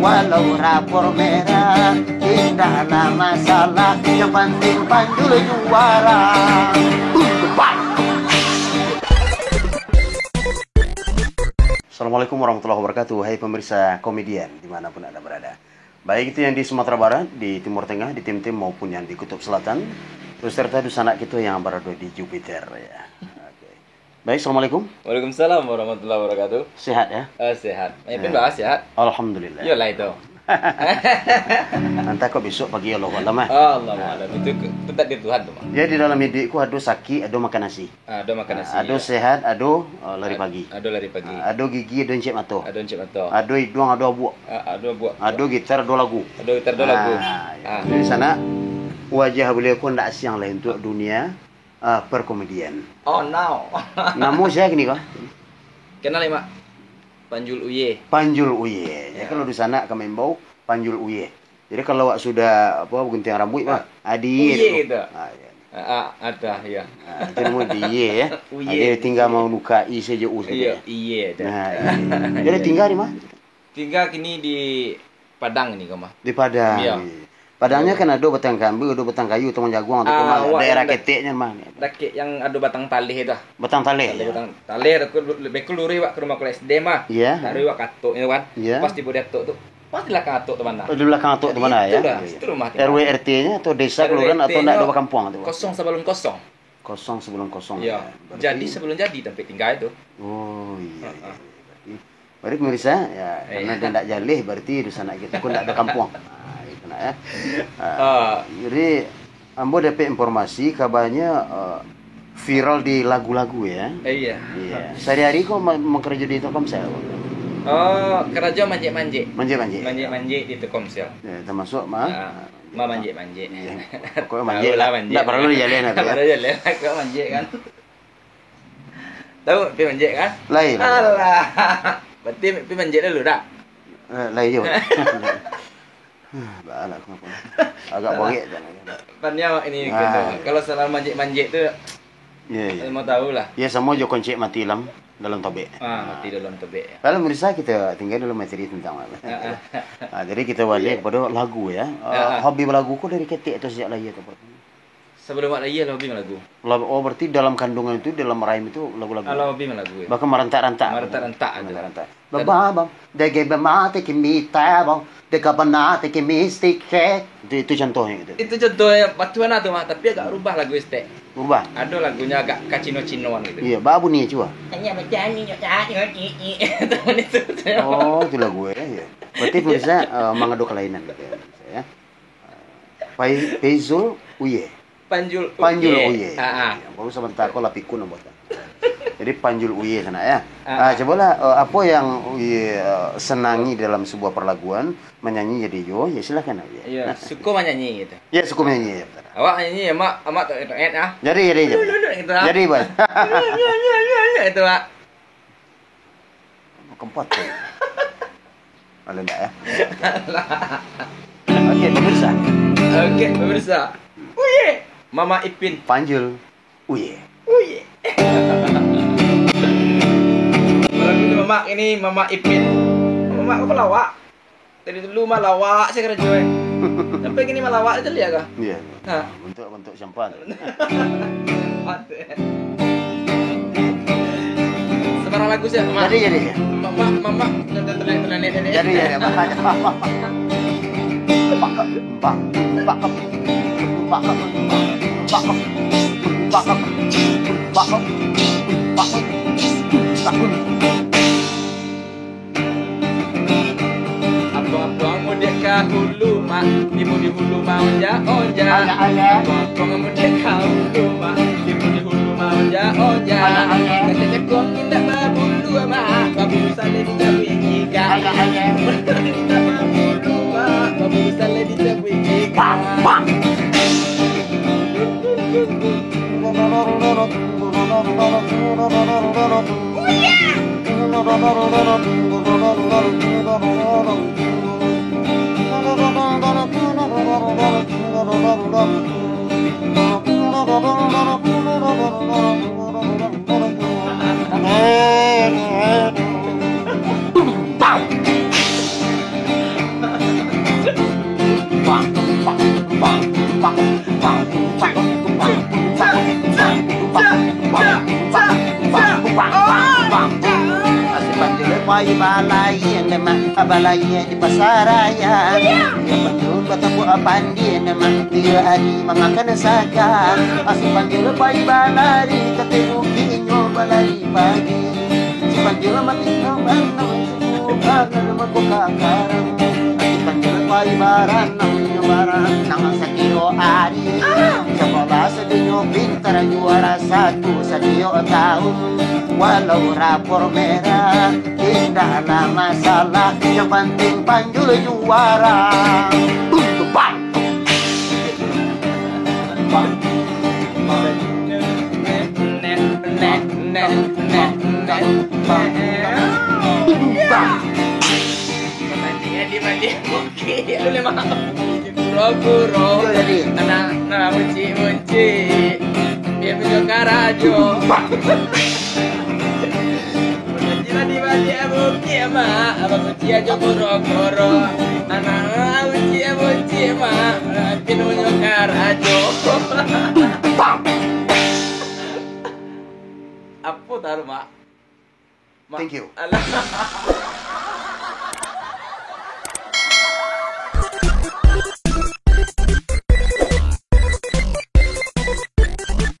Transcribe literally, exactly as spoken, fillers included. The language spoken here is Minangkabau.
Walau rapor merah, indahlah masalah, yang penting Panjul juara. Bum, bum, bam. Assalamualaikum warahmatullahi wabarakatuh. Hai pemirsa Komedian, dimanapun Anda berada. Baik itu yang di Sumatera Barat, di Timur Tengah, di Timtim, maupun yang di Kutub Selatan, beserta dunsanak kito yang barado di Jupiter, ya. Oke. Baik, assalamualaikum. Waalaikumsalam warahmatullahi wabarakatuh. Sehat, ya? Eh, sehat. Eh, Pin, bah, sehat? Alhamdulillah. Iyolah itu. Antah kok besok pagi, Allahu alam, ah. Allahu alam. Itu, itu takdir Tuhan tu, mah. Ya, di dalam iduikku ado sakik, ado makan nasi. Ah, ado makan nasi, ado, ya. Sehat, ado, eh, lari pagi. Ado lari pagi. Ah, ado gigi, ado encek mato. Ado encek mato. Ado iduang, ado abuak. Ah, ado abuak. Ado gitar, ado lagu. Ado gitar, ado lagu. Ah, ya. Ah. Jadi sanak, wajah baliau ko ndak asiang lai untuak dunia, ah, perkomedian. Oh, no. Namo sia kini ko? Kenal, Mak. Panjul Uye. Panjul Uye. Ya, ya. Kalau dunsanak ka maimbau, Panjul Uye. Jadi, kalau awak sudah, apa, gunting rambuik, mah, ah, di Uye dulu. Gitu. Ah, ya. Ah, ah, ada, ya. Ah, itu namo di Uye, ya. Uye. Ah, jadi tingga mau nuka i sajo u sajo. Iya, iye, ada. Nah, iya. Jadi, tingga di mana? Tingga kini di Padang ni, ko mah. Di Padang. Iya. Padangnyo kan ado batang kambu, ado batang kayu, batang jaguang, tu, ah, mah, daerah keteknyo mah. Dakek yang ado batang taleh tu. Batang taleh, ya. Batang taleh, tu, lebih ke luruih wak ke rumah kuliah S D mah. Iya. Taruih wak katok tu kan. Iya. Pas tibo di atok tu. Pas di balakang atok tu mana? Oh, di balakang atok tu mana, ya? Itu dah, iya, iya. Situ rumah tinggal. R W R T-nyo atau desa, kelurahan, atau ndak ado bakampuang tu? Kosong sabalun kosong. Kosong sabalun kosong, ya. Iya. Berarti jadi sabalun jadi tampek tingga tu. Oh, iya, iya, iya. Berarti, berarti pemirsa, ya, karena dia ndak jaleh, berarti dunsanak kito ko ndak ado kampuang. Ah, itu nah, ya. Ah, jadi, ambo dapek informasi, kabarnyo, eh, viral di lagu-lagu, ya. Eh, iya. Iya. Sehari-hari ko ma-, makarajo di Telkomsel? Oh, karajo manjek-manjek. Manjek-manjek. Manjek-manjek di Telkomsel. Ya, termasuk ma-, ah, mamanjek-manjek. Iya. Pokoknya manjek lah. Tahu lah manjek. Ndak paralu dijaleh lah tu, ya. Ndak paralu dijaleh lah, kok manjek kan. Tahu Pi manjek kan? Lai, lai. Alah. Berarti Pi manjek dulu dah. Eh, lai je. Baa lah, kenapa? Agak borek dah. Pan nyo ini, ah, gitu. Kalau salah manjek-manjek tu, iya, iya, mau tahu lah. Ya, samo jo koncek mati dalam, dalam tobek. Ah, mati dalam tobek, ya. Kalau mirsa, kita tinggal dulu materi tentang, ah, ah. Ah, jadi kita balik, iya, kepada lagu, ya. Ah, ah. Hobi balagu ko dari ketek atau sejak lahir tu? Sebelum awak lahir lah hobi malagu. Lah, oh, berarti dalam kandungan itu, dalam rahim itu lagu-lagu? Alah, hobi malagu, ya. Bahkan marantak-rantak. Marantak-rantak aja. Marantak-rantak. Baba, bang. Dege bema, teke mita, bang. Deka bana, teke mistik, he. Itu, itu contohnya gitu. Itu contohnya, batu mana tu mah, tapi agak rubah lagu Estek. Rubah? Ada lagunya agak kacino-cinoan gitu. Iya, baa bunyi cuba. Hanya macam ni, macam ni, macam ni. Itu, itu. Oh, itu lagu, ya, ya. Berarti pemirsa, eh, mangadu kelainan gitu ya, pemirsa, ya. Pai-, Peizul Uye. Panjul Panjul Uye. Uye. Ah, ah. Baru sabanta ko lah pikun ambo tu. Jadi Panjul Uye sanak ya. Ah, ah. Ah, cubolah, eh, apa yang Uye, eh, senangi dalam sebuah perlaguan, menyanyi jadi jo, ya silakan Uye. Iya, suka menyanyi gitu. Ya, suka menyanyi, ya, betul. Awak nyanyi, ya, Mak, Amak tak, tak, ah. Jadi, jadi, jadi. Gitu, ah. Jadi, Bos. Ya, ya, ya, ya, ya, itu, Mak. Kempot tu. Kalau ndak, ya. Oke, pemirsa. Oke, pemirsa. Uye, Mama Ipin. Panjul. Uye. Uye. Malam ini Mama, ini Mama Ipin. Mama, apa lawak? Dari dulu mah lawak sajo karajo, eh. Sampai kini mah lawak sajo liak kah? Iya. Ha. Bentuk-bentuk siapa tu? Sembarang lagu sajo, Mak. Jadi, jadi. Mak, Mak, Mak, Mak. Jadi, jadi, Mak. Apuang-apuang mudiak ka hulu, Mak, tibo di hulu maonjak-onjak. Alah, alah. Apuang-apuang mudiak ka hulu, Mak, tibo di hulu maonjak-onjak. Alah, alah. Katek jaguang indak babulu, Mak, babulu saleh dicabuik gigak. Alah, alah. Indak babulu, Mak, babulu saleh dicabuik gigak. Bang, bang. Pai balaian, mak, balaian di pasaraian. Iyo, Panjul batabuak pandian, mak, tiok ari mamakan saga. Asuh Panjul pai balari, kato bukinyo balari pagi. Si Panjul mati no manang, suku banar mako kakarang. Asuh Panjul pai baranang, nyo baranang satio ari. Sakolah sadonyo pintar, juara satu satio taun. Walau rapor merah, indahlah masalah, yang pantiang Panjul juara. Bum, bum, bam. Bam. Bum, bam. Baliak, baliak, bukik. Lu lemah. Kuro-kuro. Iyo, jadi. Anak, anak buncik-buncik. Bia punyo karajo. Bum, bam. Kiro di baliak bukik, mak, abang kuciak jo kuro-kuro. Anak kuciak buncik, mak, pinunyo karajo. Apo taruih, mak? Mak. Thank you. Alah.